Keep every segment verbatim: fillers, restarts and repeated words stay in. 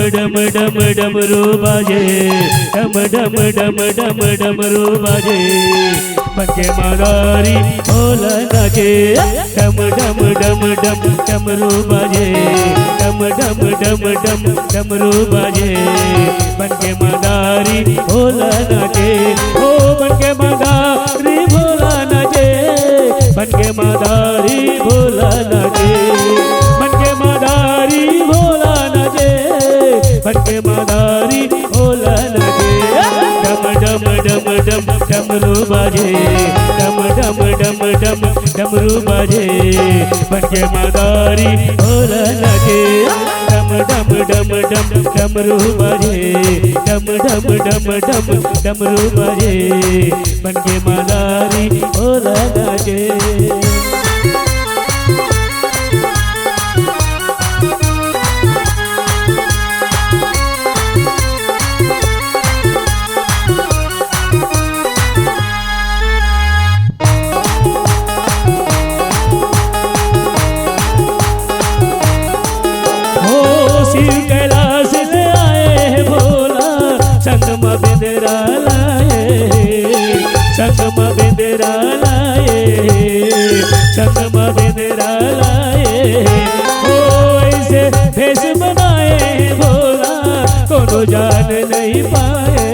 डम डम डमरू बाजे, डम डम डम डम डमरू बाजे, बन के मदारी भोला नाचे। डम डम डम डम डमरू बाजे, डम डम डम डम डमरू बाजे, बन के मदारी भोला नाचे। ओ बन के मदारी भोला नाचे, बन के मदारी भोला नाचे, बन के मदारी भोला नाचे, बन के मदारी भोला नाचे। डम डम डम डम डमरू बाजे, डम डम डम डम डमरू बाजे, बन के मदारी भोला नाचे। डम डम डम डम डमरू बाजे, डम डम डम डम डमरू बाजे, बन के मदारी भोला नाचे। ओ शिव कैलाश ले आए हे भोला, संग म बेंदरा लाए हे, संग म बेंदरा लाए हे, संग म बेंदरा लाए हे। ओ ऐसे भेष बनाए हे भोला, कोनो जान नहीं पाए,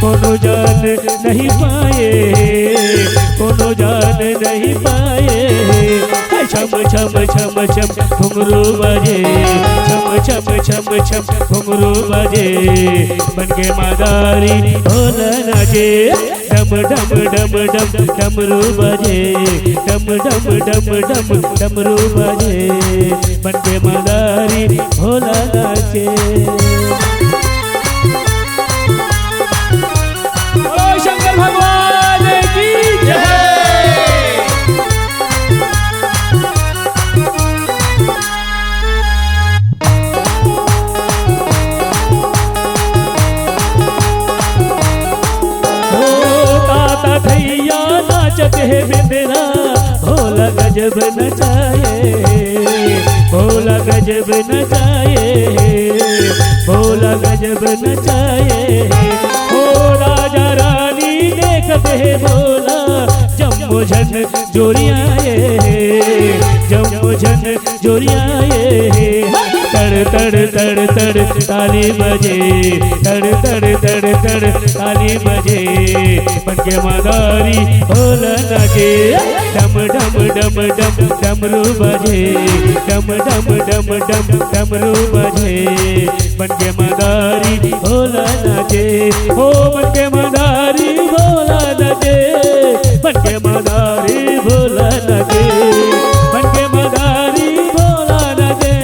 कोनो जान नहीं पाए, कोनो जान नहीं पाए। छम छम छम छम घुंघरू बजे, छम छम छम छम घुंघरू बजे, बन के मदारी भोला नाचे। डम डम डम डम डमरू बजे, डम डम डम डम डमरू बजे, बन के मदारी भोला नाचे। बोलो शंकर भगवान की जय। ओ ताता भैया नाचत हे बेंदरा, भोला गजब नचाए, भोला गजब नचाए, भोला गजब नचाए। ओ राजा रानी देखत हे भोला, जम्मो झन जोरियाए, जम्मो झन जोरियाए। तड़ तड़ तड़ तड़ ताली बजे, तड़ तड़ तड़ तड़ ताली बजे, बन के मदारी भोला नाचे। डम डम डम डम डमरू बजे, डम डम डम डम डमरू बजे, बन के मदारी भोला नाचे। ओ बन के मदारी भोला नाचे, बन के मदारी भोला नाचे, बन के मदारी भोला नाचे,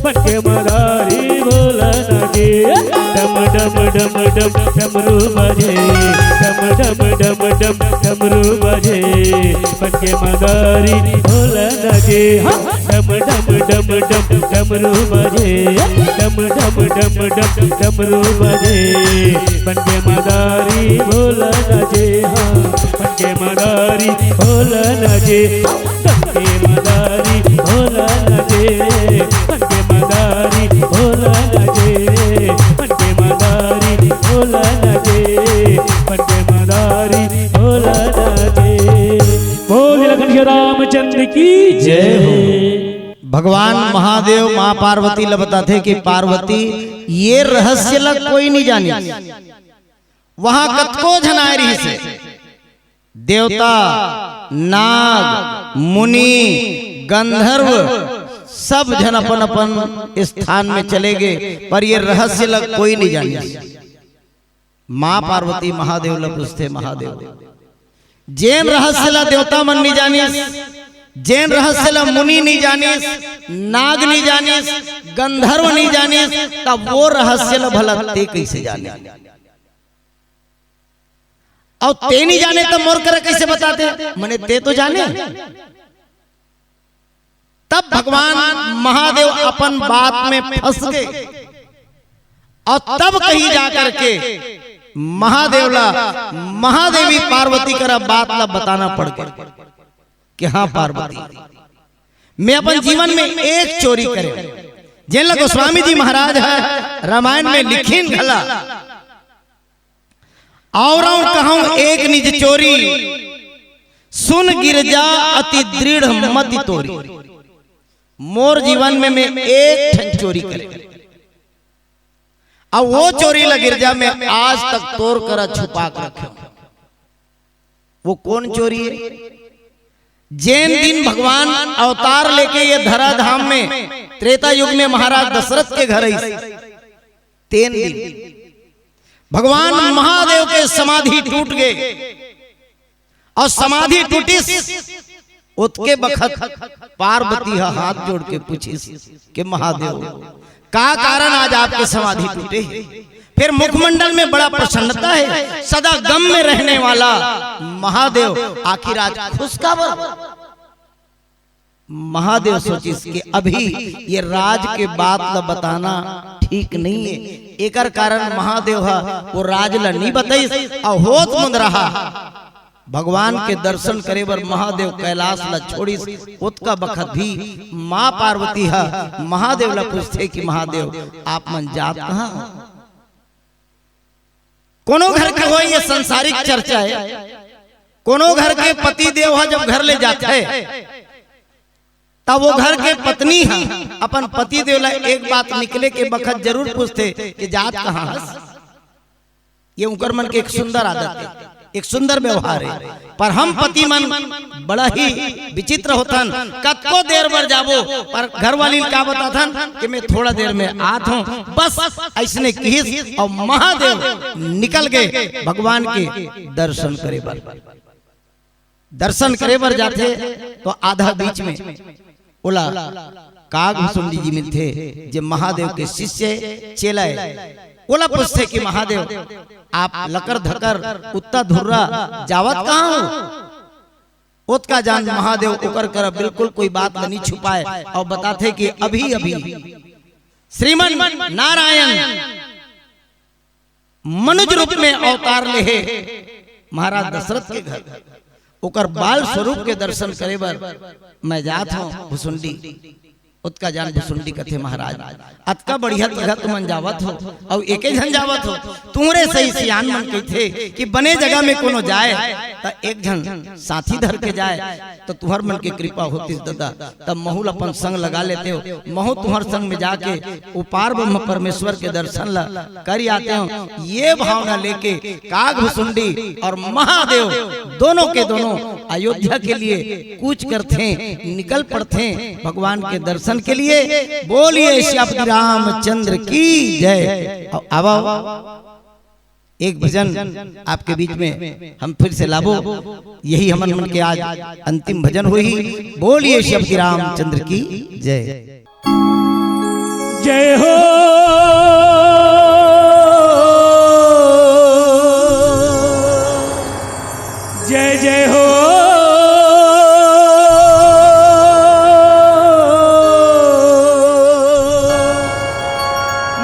बन के मदारी भोला नाचे। डम डम डम डम डमरू बजे, डम डम डम डम डमरू बजे, बन के मदारी भोला नाचे। हाँ। डम डम डम डम डमरू बजे, डम डम डम डम डमरू बजे, बन के मदारी भोला नाचे। हाँ, बन के मदारी भोला नाचे। बन के मदारी भोला नाचे, बन के मदारी भोला नाचे, बन के मदारी भोला नाचे, बन के मदारी भोला नाचे। बोल लखन के रामचंद्र की जय हो। भगवान महादेव माँ पार्वती ल बताथे कि पार्वती, ये रहस्य ल कोई नहीं जानी। वहां कतको झन आए रहिस हे, देवता, नाग, मुनि, गंधर्व, सब झन अपन अपन स्थान में चले गए, पर ये रहस्य ल कोई नहीं जानी। माँ पार्वती महादेव ल पूछथे, महादेव, जेन रहस्य ल देवता मन नहीं जानिस, जेन रहस्य ल मुनि नहीं जानिस, नाग नहीं जानिस, गंधर्व नहीं जानिस, तब वो रहस्य ल भला ते कैसे जाने? अउ ते नहीं जाने तब मोर करा कैसे बताते? मने ते तो जाने। तब भगवान महादेव अपन बात में फंस गए अउ तब कहीं जा करके महादेव ला, महादेवी पार्वती करा बात ला बताना पड़ गया कि हाँ पार्वती, मैं अपन जीवन में एक चोरी करे, जेन ला गोस्वामी जी महाराज ह रामायण में लिखिन घला, "औरंव कहूं एक निज चोरी, सुन गिरजा अति दृढ़ मति तोरी।" मोर जीवन में मैं एक ठन चोरी करे, अउ वो चोरी ला गिरजा में आज तक तोर करा छुपा के रखे हंव। वो कोन चोरी हे? जेन दिन भगवान अवतार लेके ये धराधाम में त्रेता युग में महाराज दशरथ के घर आइस, तेन दिन भगवान महादेव के समाधि टूट गे, अउ समाधि टूटिस, ओतके बखत पार्वती ह हाथ जोड़ के पूछिस कि महादेव, का कारण आज आपके समाधि टूटे हे? फेर मुखमंडल में बड़ा प्रसन्नता हे, सदा गम में रहने वाला महादेव आखिर आज खुश काबर? महादेव सोचिस कि अभी ये राज के बात ला बताना ठीक नहीं हे। एकर कारण महादेव ह वो राज ला नहीं बताइस, अउ होत मुंदरहा भगवान के दर्शन करे बर महादेव कैलाश ला छोड़िस। ओतका बखत भी माँ पार्वती ह महादेव ला पूछथे कि महादेव, आप मन जात कहाँ हो? कोनो घर के होय ये संसारिक चर्चा हे, कोनो घर के पति देव ह जब घर ले जाथे, तब वो घर के पत्नी ह अपन पति देव ला एक बात निकले के बखत जरूर पूछथे कि जात कहाँ हस? ये उंकर मन के एक सुंदर आदत हे, एक सुंदर व्यवहार हे। पर हम पति मन बड़ा ही विचित्र होथन, कतको देर बर जाबो, पर घरवाली ल का बताथन कि मैं थोड़ा देर में आत हंव, बस अइसने किहिस अउ महादेव निकल गे भगवान के दर्शन करे बर। दर्शन करे बर जाथे तो आधा बीच में ओला काग भुसुंडी जी मिलथे, जे महादेव के शिष्य चेला हे। ओला पूछथे कि महादेव, आप लकर धकर उत्ता धुर्रा जावत कहाँ हो? ओतका जान महादेव ओकर करा बिल्कुल कोई बात ल नहीं छुपाय अउ बताथे कि अभी अभी श्रीमन नारायण मनुज रूप में अवतार ले हे महाराज दशरथ के घर, ओकर बाल स्वरूप के दर्शन करे बर मैं जात हंव भुसुंडी। ओतका जान भुसुंडी कथे, महाराज, अतका बढ़िया जगह तुमन जावत हो, अउ एके झन जावत हो। तुंहरे सही सियान मन कहिथे कि बने जगह में कोनो जाय, त एक झन साथी धर के जाय, त तुंहर मन के कृपा होतिस ददा, तब महूं ल अपन संग लगा लेतेंव, महूं तुंहर संग में जाके ओ पार ब्रह्म परमेश्वर के दर्शन ल कर आतेंव। ये भावना लेके काग भुसुंडी अउ महादेव दोनों के दोनों अयोध्या के लिए कूच करथे, निकल पड़थे भगवान के दर्शन के लिए। बोलिए श्याम रामचंद्र की जय। अउ आवा, एक भजन आपके बीच में हम फिर से लाबो, यही हमन मन के आज अंतिम भजन होही। बोलिए श्याम रामचंद्र की जय। जय हो, जय जय हो।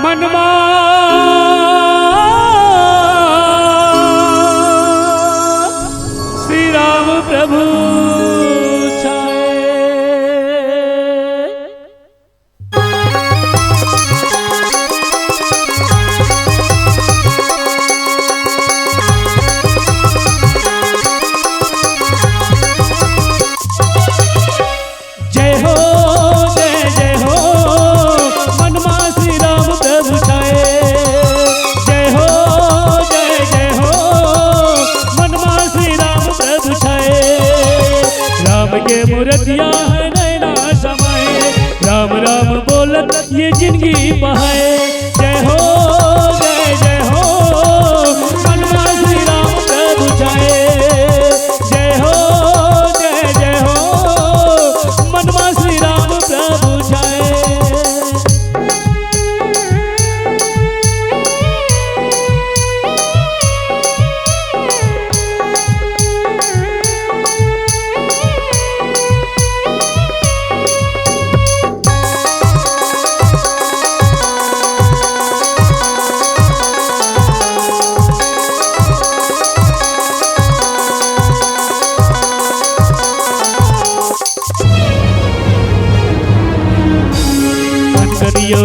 मनमा श्री राम प्रभु छाए। जय हो, जय जय हो, मनमा श्री राम प्रभु छाए। जय हो, जय जय हो, मनमा श्री राम प्रभु छाए।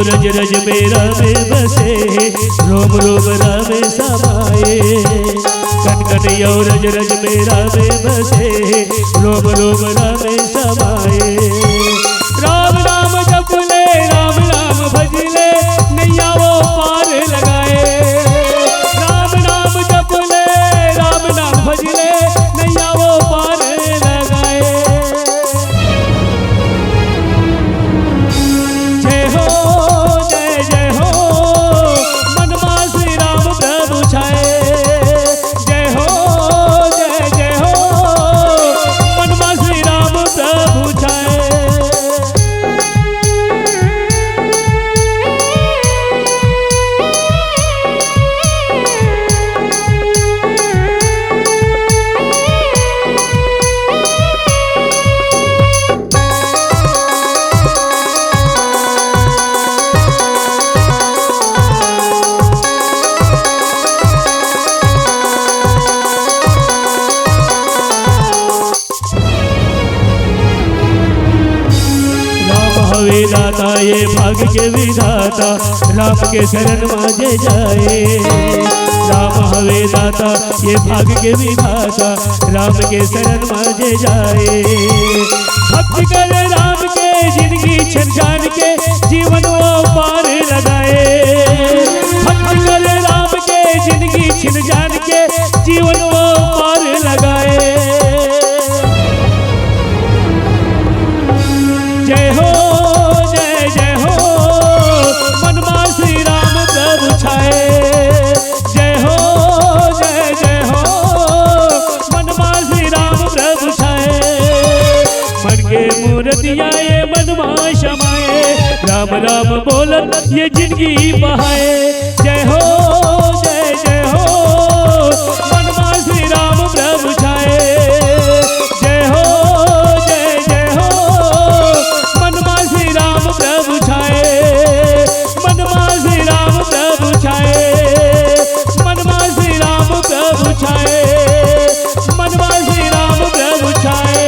रज रज में राम बसे, रोम रोम राम समाए। कण कण यो रज रज में राम बसे, रोम रोम राम समाए। राम नाम जप ले, राम नाम भज ले, नैया वो पार लगाए। राम नाम जप ले, राम नाम भज ले, नैया वो पार लगाए। जय हो, जय जय हो, मन मा श्री राम प्रभु छाए। जय हो, जय जय हो, मन मा श्री राम प्रभु छाए। राम हवे दाता ये भाग के विधाता, राम के शरण मा जे जाए। राम हवे दाता ये भाग के विधाता, राम के शरण मा जे जाए। भक्ति करे राम के जिनगी छन जान के, जीवन वो पार लगाए। भक्ति करे राम के जिनगी छन जान के, जीवन वो पार लगाए। जय हो, जय जय हो, मन मा श्री राम प्रभु छाए। जय हो, जय जय हो, मन मा श्री राम प्रभु छाए। मन के मूरतिया ये मन मा समाए, राम राम बोलत ये जिनगी बहाए। जय हो, जय जय हो, मन मा श्री राम प्रभु छाए। जय हो, जय जय हो, मन मा श्री राम प्रभु छाए। मन मा श्री राम प्रभु छाए। मन मा श्री राम प्रभु छाए। मन मा श्री राम प्रभु छाए।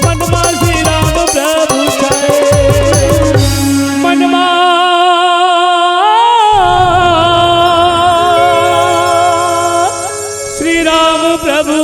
मन मा श्री राम प्रभु छाए। मन मा श्री राम प्रभु